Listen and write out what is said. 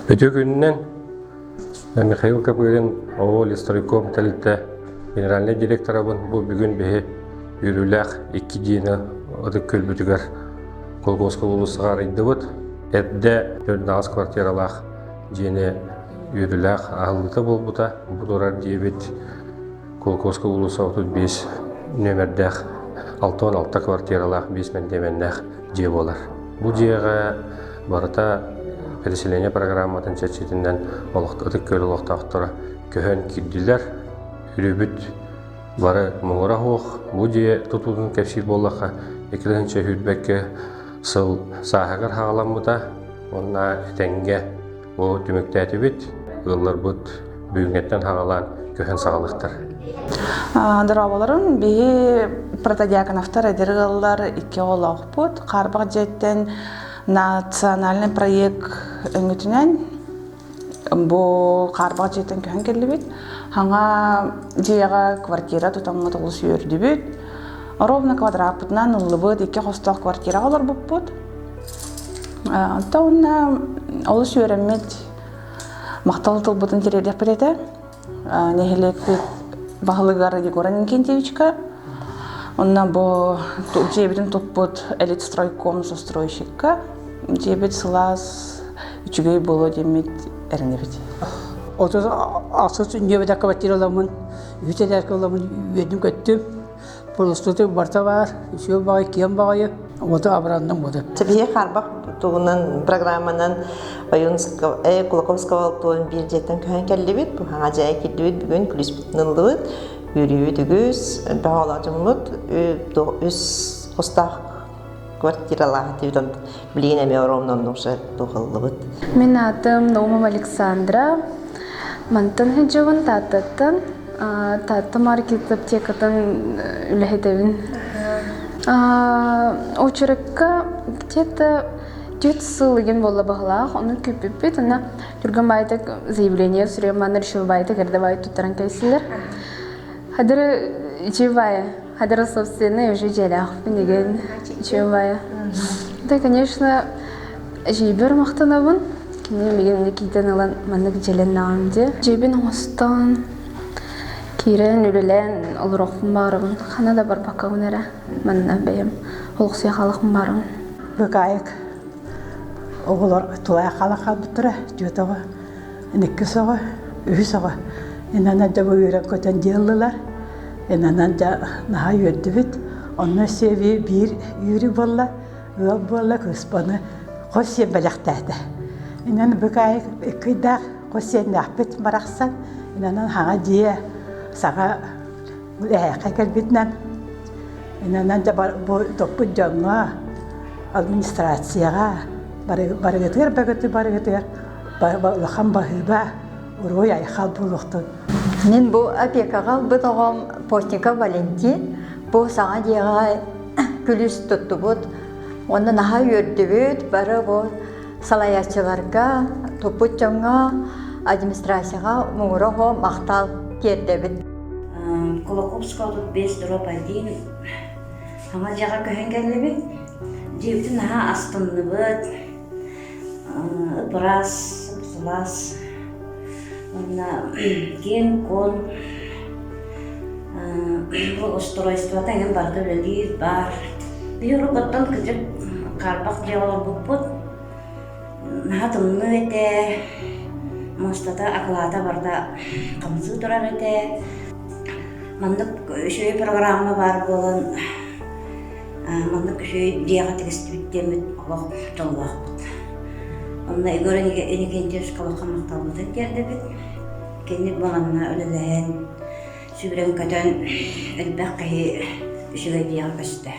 Үтүө күнүнэн Михаил Копырин ООО Лестройком тэрилтэ генеральнай директорабын. Бу бүгүн биһи үөрүүлээх икки дьиэни ытык күөлбүтүгэр Колгоска уулуссаҕа арыйдыбыт. Эрдэ 4 квартиралаах дьиэни үөрүүлээх аһыллыыта буолбута. Бу турар дьиэбит Кулаковскай уулусса 35 нүөмэрдээх 66 квартиралаах 5 мэндиэмэннээх дьиэ буолар. Бу дьиэҕэ барыта переселение программатын чэрчитинэн Ытык Күөл олохтоохторо көһөн киирдилэр. Үрүбүт бары муҥура суох. Бу дьиэ тутуутун кэпсиир буоллахха, 2021 сыл сааһыгар хаҕаламмыта уонна этэҥҥэ Бу түмүктээтибит, ыалларбыт бүгүҥҥэттэн хаҕалаан көһөн саҕалыахтар. Дорооболорун, биһи Протодьяконовтар эдэр ыаллар икки оҕолоохпут. Хаарбах дьиэттэн национальный проект өҥөтүнэн бу хаарбах дьиэттэн көһөн кэллибит. Хаҥа дьиэҕэ квартира тутаммыт олус үөрдүбүт. Ровно квадраппытынан ыллыбыт, икки хостоох квартираҕа олорбуппут. Онтон уонна олус үөрэммит махтал тылбытын тириэрдиэхпит этэ. Нэһилиэкпит баһылыгар Егор Иннокентьевичка, онно бу дьиэбитин туппут элитстройком застройщикка дьиэбит сылаас үчүгэй буолуо диэммит эрэнэбит. 36 ньүөбэдэ квартираламмын, үһүс этээскэ ыламмын үөрдүм-көттүм. Полустуту барта баар, үчүгэй баҕайы, киэҥ баҕайы, уоту абыранным уоту. Биһи хаарбах туһунан программанан Ойуунского, Кулаковского алтуон биир дьиэттэн көһөн кэллибит. Бу хаҥа дьиэ киирдибит, бүгүн күлүспүтүн ыллыбыт. Үөрүүбүт үгүс, элбэх оҕолоочуммут, үс хостаах квартиралаах этибит, билигин эмиэ оромнон уже туһаллыбыт. Мин аатым Наумова Александра. Мантан сылдьабын Тааттаттан. Таатта маркет аптекатын үлэһитэбин. Очерекка где-то 4 сыл игин буолла баһылаах, ону күүппүппүт, уонна Түргэн баайтык заявление суруйан манна решил баайтык эрдэ баай туттаран кэлсилэр. Хадыры үчүгэй Хадыры собственный уже дьиэлээхпин игин үчүгэй Да, конечно, эдьиийбэр махтанабын. Кини миигин киитэн ылан маннык дьиэлэннэҕим дии. Дьиэбин оҥостон, киирэн, үлэлээн олоруохпун баҕарабын. Ханна да барбаккабын эрэ. Манна бэйэм олохсуйа хаалыахпын баҕарабын. Быкаайык оҕолор тулаайах хаала хаалбыттара түөрт оҕо иккис оҕо үһүс оҕо инанан дьэ бу үөрэн-көтөн дьиэ ыллылар инанан дьэ наһаа үөрдүбүт онно өссө биир үөрүү буолла ыал буолла кыыспаны хос сиэн бэлэхтээтэ инэн быкаайык икки ыйдаах хос сиэннээхпит барахсан инанан хаҥа дьиэ саҥа эһээххэ кэлбитинэн инанан дьэ бу топпут дьоҥҥо администрацияҕа барыгытыгар бөгөтү барыгытыгар улахан баһыыба уруй айхал буолуохтун. Мин бу опекаҕа ылбыт оҕом Постников Валентин бу саҥа дьиэҕэ күлүүс туттубут уонна наһаа үөрдүбүт бары бу салайааччыларга туппут дьоҥҥо администрацияҕа муҥура оҕо махтал тиэрдэбит. Кулаковского тут 5 дробь 1 Саҥа дьиэҕэ көһөн кэллибит. Дьиэбитин наһаа астынныбыт. Ыпыраас, сылаас уонна киэҥ-куоҥ бу устройствота эҥин барыта үлэлиир, баар. Биһи уруккуттан кырдьык хаарбах дьиэҕэ олорбуппут. Наһаа тымныы этэ, муостата, акылаата барыта хамсыы турар этэ. Маннык үчүгэй программа баар буолан, маннык үчүгэй дьиэҕэ тигистибит диэммит олох дьоллоохпут. Онно Егор Иннокентьевичка улахан махталбытын тиэрдэбит. Кини бу манна үлэлэһэн, сүүрэн-көтөн элбэх киһи үчүгэй дьиэҕэ көстө.